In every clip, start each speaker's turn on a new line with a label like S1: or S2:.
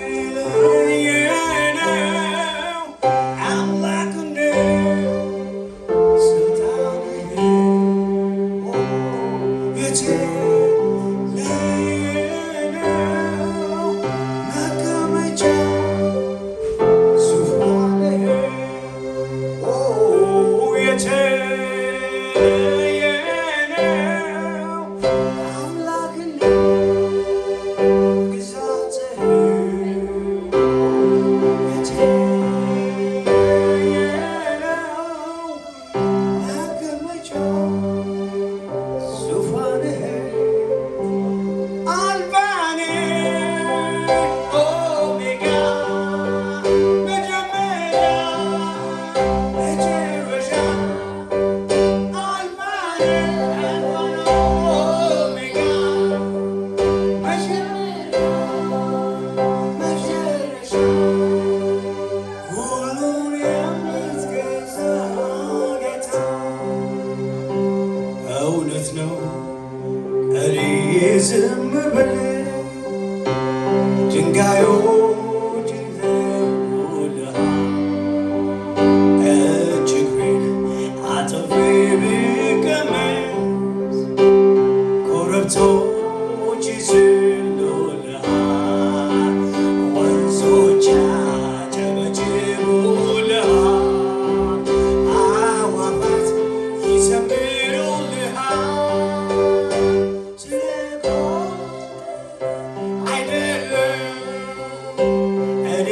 S1: የተለየ ነው አምላክነት ስልጣንህ የተለየ ነው መቀመጫ ዙፋንህ የተለየ ነው አምላክነት ግዛትህ የተለየ ነው መቀመጫ ዙፋንህ አልፋና ኦሜጋ መጀመሪያ መጨረሻ አልፋና ኦሜጋ መጀመሪያ መጨረሻ ሁሉን የምትገዛ ጌታ እውነት ነው እኔ ዝም ብል ድንጋዮች ይዘምሩልሃል። እጅ እግሬን አጥፌ ብቀመጥ ኮረብቶች ይዘሉልሃል፣ ወንዞች ያጨበጭቡልሃል፣ አዕዋፋት ይዘምሩልሃል። ስለቆም አይደለም እኔ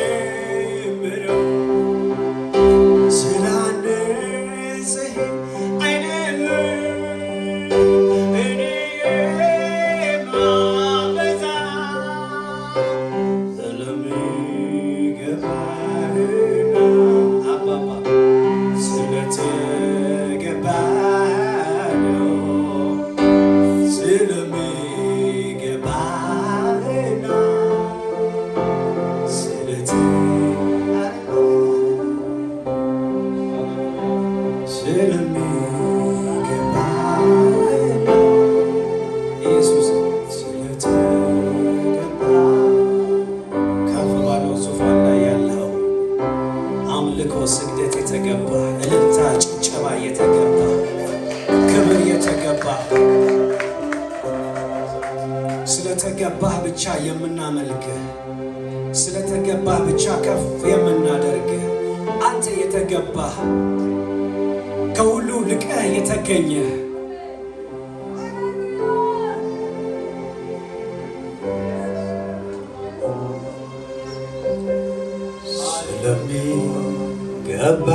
S1: የምጀምረው ስላነጽህ አይደለም እኔ የማበዛ ስለሚገባህና አባባ ስለተገባህ ነው ስለሚገባህና ስለተ ስለሚገባህና ኢየሱስ ስለተገባ ከፍ ባለው ዙፋን ላይ ያለው አምልኮ፣ ስግደት የተገባ፣ እልልታ፣ ጭብጨባ የተገባ፣ ክብር የተገባ፣ ስለተገባህ ብቻ የምናመልክህ፣ ስለተገባህ ብቻ ከፍ የምናደርግህ፣ አንተ የተገባህ፣ ከሁሉ ልቀህ የተገኘህ።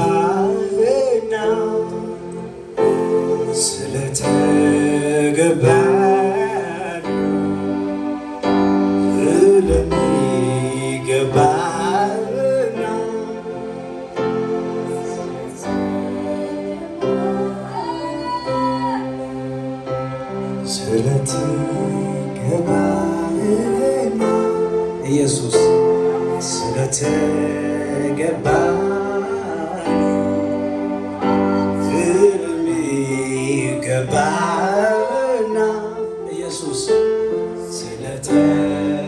S1: ስለሚገባህና ስለተገባህ ስለሚገባህና ስለተገባህና ኢየሱስ ስለተገባህ ስለሚገባህና ኢየሱስ ስለተገባህ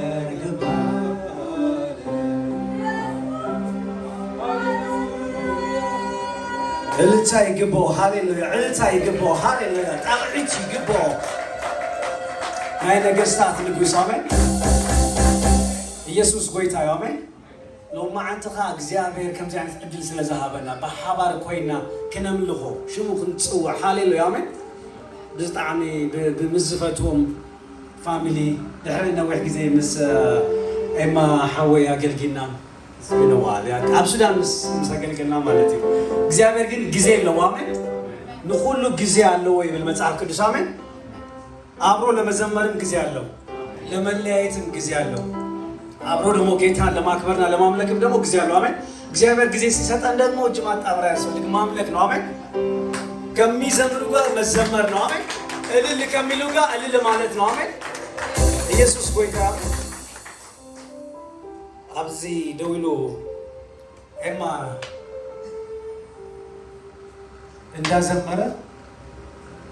S1: እልልታ ይግባኦ። ሃሌሉያ! እልልታ ይግባኦ። ሃሌሉያ! ጣቕዒት ይግባኦ። ናይ ነገስታት ንጉስ፣ ኣሜን። ኢየሱስ ጎይታ እዩ፣ ኣሜን። ሎማዓንትኻ እግዚኣብሔር ከምዚ ዓይነት ዕድል ስለ ዝሃበና ብሓባር ኮይና ክነምልኾ፣ ሽሙ ክንፅውዕ፣ ሃሌሉያ፣ ኣሜን። ብጣዕሚ ምስ ዝፈትዎም family ድሕሪ ነዊሕ ግዜ ምስ ኤማ ሓወይ ኣገልጊልና ነዋል ኣብ ሱዳን ምስ ኣገልገልና ማለት እዩ። እግዚኣብሔር ግን ግዜ ኣለዎ፣ ኣሜን። ንኩሉ ግዜ ኣለዎ ይብል መፅሓፍ ቅዱስ፣ ኣሜን። አብሮ ለመዘመርም ጊዜ አለው፣ ለመለያየትም ጊዜ አለው። አብሮ ደግሞ ጌታን ለማክበርና ለማምለክም ደግሞ ጊዜ አለው። አሜን። እግዚአብሔር ጊዜ ሲሰጠን ደግሞ እጅ ማጣመር አያስፈልግም፣ ማምለክ ነው። አሜን። ከሚዘምሩ ጋር መዘመር ነው። አሜን። እልል ከሚሉ ጋር እልል ማለት ነው። አሜን። ኢየሱስ ጎይታ። ኣብዚ ደው ኢሉ ኤማ እንዳዘመረ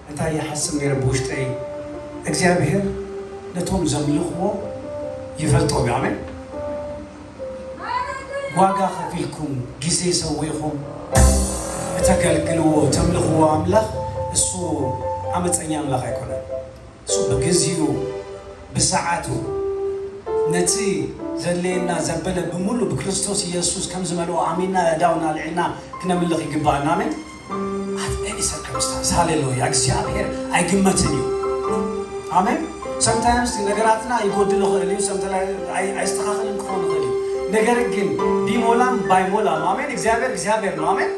S1: እንታይ ይሓስብ ነይረ ብውሽጠይ? እግዚኣብሔር ነቶም ዘምልኽዎ ይፈልጦም እዩ። ኣሜን። ዋጋ ከፊልኩም፣ ግዜ ሰዊኹም እተገልግልዎ ተምልኽዎ ኣምላኽ እሱ ዓመፀኛ ኣምላኽ ኣይኮነን። እሱ ብግዚኡ ብሰዓቱ ነቲ ዘድልየና ዘበለ ብሙሉእ ብክርስቶስ ኢየሱስ ከም ዝመልኦ ኣሚንና ኣእዳውና ኣልዒልና ክነምልኽ ይግብኣና። ኣሜን። At any circumstance፣ ሃሌሉያ፣ እግዚኣብሔር ኣይግመትን እዩ። ኣሜን። Sometimes ነገራትና ይጎድል ይኽእል እዩ፣ ኣይስተኻኸልን ክኸውን ይኽእል እዩ። ነገር ግን ቢሞላም ባይሞላም፣ ኣሜን፣ እግዚአብሔር እግዚአብሔር ነው። ኣሜን።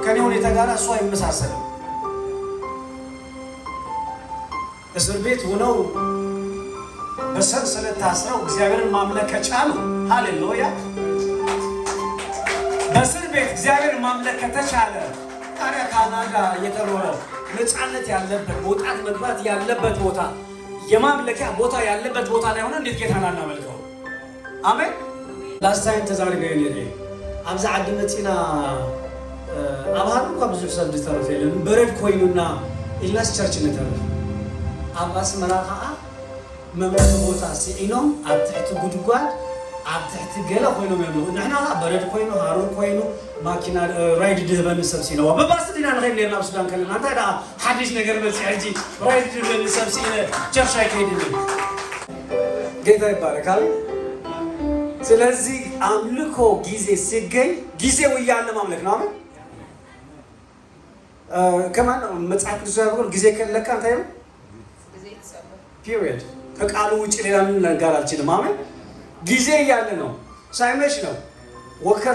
S1: ከኔ ሁኔታ ጋር እሱ አይመሳሰልም። እስር ቤት ሆነው በሰንሰለት ታስረው እግዚአብሔርን ማምለክ ከቻሉ፣ ሃሌሉያ፣ በእስር ቤት እግዚአብሔርን ማምለክ ከተቻለ፣ ታዲያ ካናዳ እየተኖረ ነፃነት ያለበት፣ መውጣት መግባት ያለበት ቦታ፣ የማምለኪያ ቦታ ያለበት ቦታ ላይ ሆነ እንዴት ጌታን አናመልከው? ኣሜን። Last time ተዛሪበ ነይረ። ኣብዚ ዓዲ መፂና ኣብ ሃገር እኳ ብዙሕ ሰብ ዝተረፈ የለን። በረድ ኮይኑና ኢልናስ church ንተርፍ። ኣብ ኣስመራ ከዓ መምለኺ ቦታ ስዒኖም ኣብ ትሕቲ ጉድጓድ፣ ኣብ ትሕቲ ገለ ኮይኖም የምልኹ። ንሕና ከዓ በረድ ኮይኑ፣ ሃሩር ኮይኑ፣ ማኪና ride ድህበኒ ሰብ ሲኢነዋ ብባስ ዲና ንኸይድ ነርና ኣብ ሱዳን ከለና። እንታይ ደኣ ሓድሽ ነገር መፅእ ሕጂ? Ride ድህበኒ ሰብ ሲኢነ church ኣይከይድኒ። ጌታ ይባረክ። ስለዚህ አምልኮ ጊዜ ሲገኝ ጊዜው እያለ ማምለክ ነው። አሜን። ከማን መጽሐፍ ቅዱስ ያልኩት ጊዜ ከለካ እንታይ ነው? Period። ከቃሉ ውጭ ሌላ ምንም ነገር አልችልም። አሜን። ጊዜ እያለ ነው፣ ሳይመሽ ነው። Walker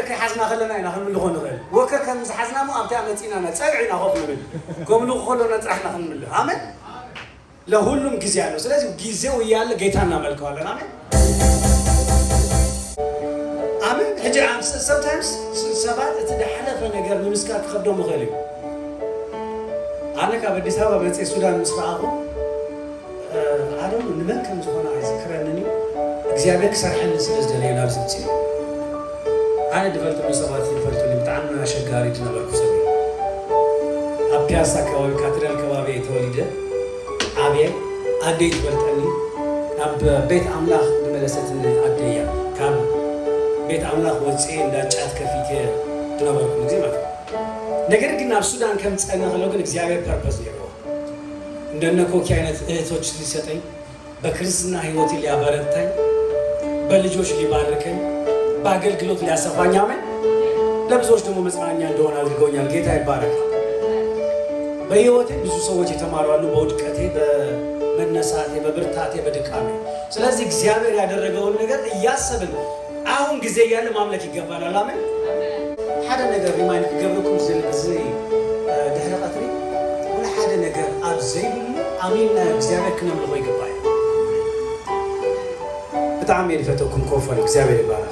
S1: ከይሓዝና ከለና ኢና ክንምልኾ ንኽእል። Walker ከም ዝሓዝና ሞ ኣብታ መፂና ፀግዒና ኮፍ ንብል፣ ከምልኹ ከሎና ጥራሕና ክንምልኽ። አሜን። ለሁሉም ጊዜ አለው። ስለዚህ ጊዜው እያለ ጌታ እናመልከዋለን። አሜን፣ ኣሜን። ሕጂ sometimes ሰባት እቲ ዝሓለፈ ነገር ንምስካር ክከብዶም ይኽእል እዩ። ኣነ ካብ ኣዲስ ኣበባ መፅአ ሱዳን ምስ ረኣኹ ኣደም ንመን ከም ዝኾነ ኣይዝክረንን እዩ። እግዚኣብሔር ክሰርሐኒ ስለ ዝደለየ ናብ ዝምፅ እዩ። ኣነ ድፈልጡኒ ሰባት ይፈልጡኒ፣ ብጣዕሚ ኣሸጋሪ ዝነበርኩ ሰብ እዩ። ኣብ ፒያሳ ከባቢ፣ ካቴድራል ከባቢ ተወሊደ ዓብየ። ኣደይ ትፈልጠኒ፣ ናብ ቤት ኣምላኽ ዝመለሰትኒ ኣደይ እያ። ካብ ቤት ኣምላኽ ወፅኤ እንዳ ጫት ከፊት ዝነበርኩ ግዜ ማለት እዩ። ነገር ግን ናብ ሱዳን ከም ፀነ ከሎ ግን እግዚኣብሔር purpose ነይርዎ፣ እንደነ ኮኪ አይነት እህቶች ሊሰጠኝ፣ በክርስትና ህይወቴ ሊያበረታኝ፣ በልጆች ሊባርከኝ፣ በአገልግሎት ሊያሰፋኝ፣ አሜን። ለብዙዎች ደግሞ መጽናኛ እንደሆነ አድርገውኛል። ጌታ ይባረክ። በህይወቴ ብዙ ሰዎች የተማሩ አሉ፣ በውድቀቴ፣ በመነሳቴ፣ በብርታቴ፣ በድካሜ። ስለዚህ እግዚአብሔር ያደረገውን ነገር እያሰብን አሁን ጊዜ እያለ ማምለክ ይገባናል። አሜን። ሓደ ነገር remind ክገብረኩም እዚ ድሕሪ ቀትሪ፣ ወላ ሓደ ነገር ኣብ ዘይብሉ ኣሚንና እግዚኣብሔር ክነምልኾ ይግባእ እዩ። ብጣዕሚ እየ ዝፈተኩም። ኮፈል እግዚአብሔር ይባረክ።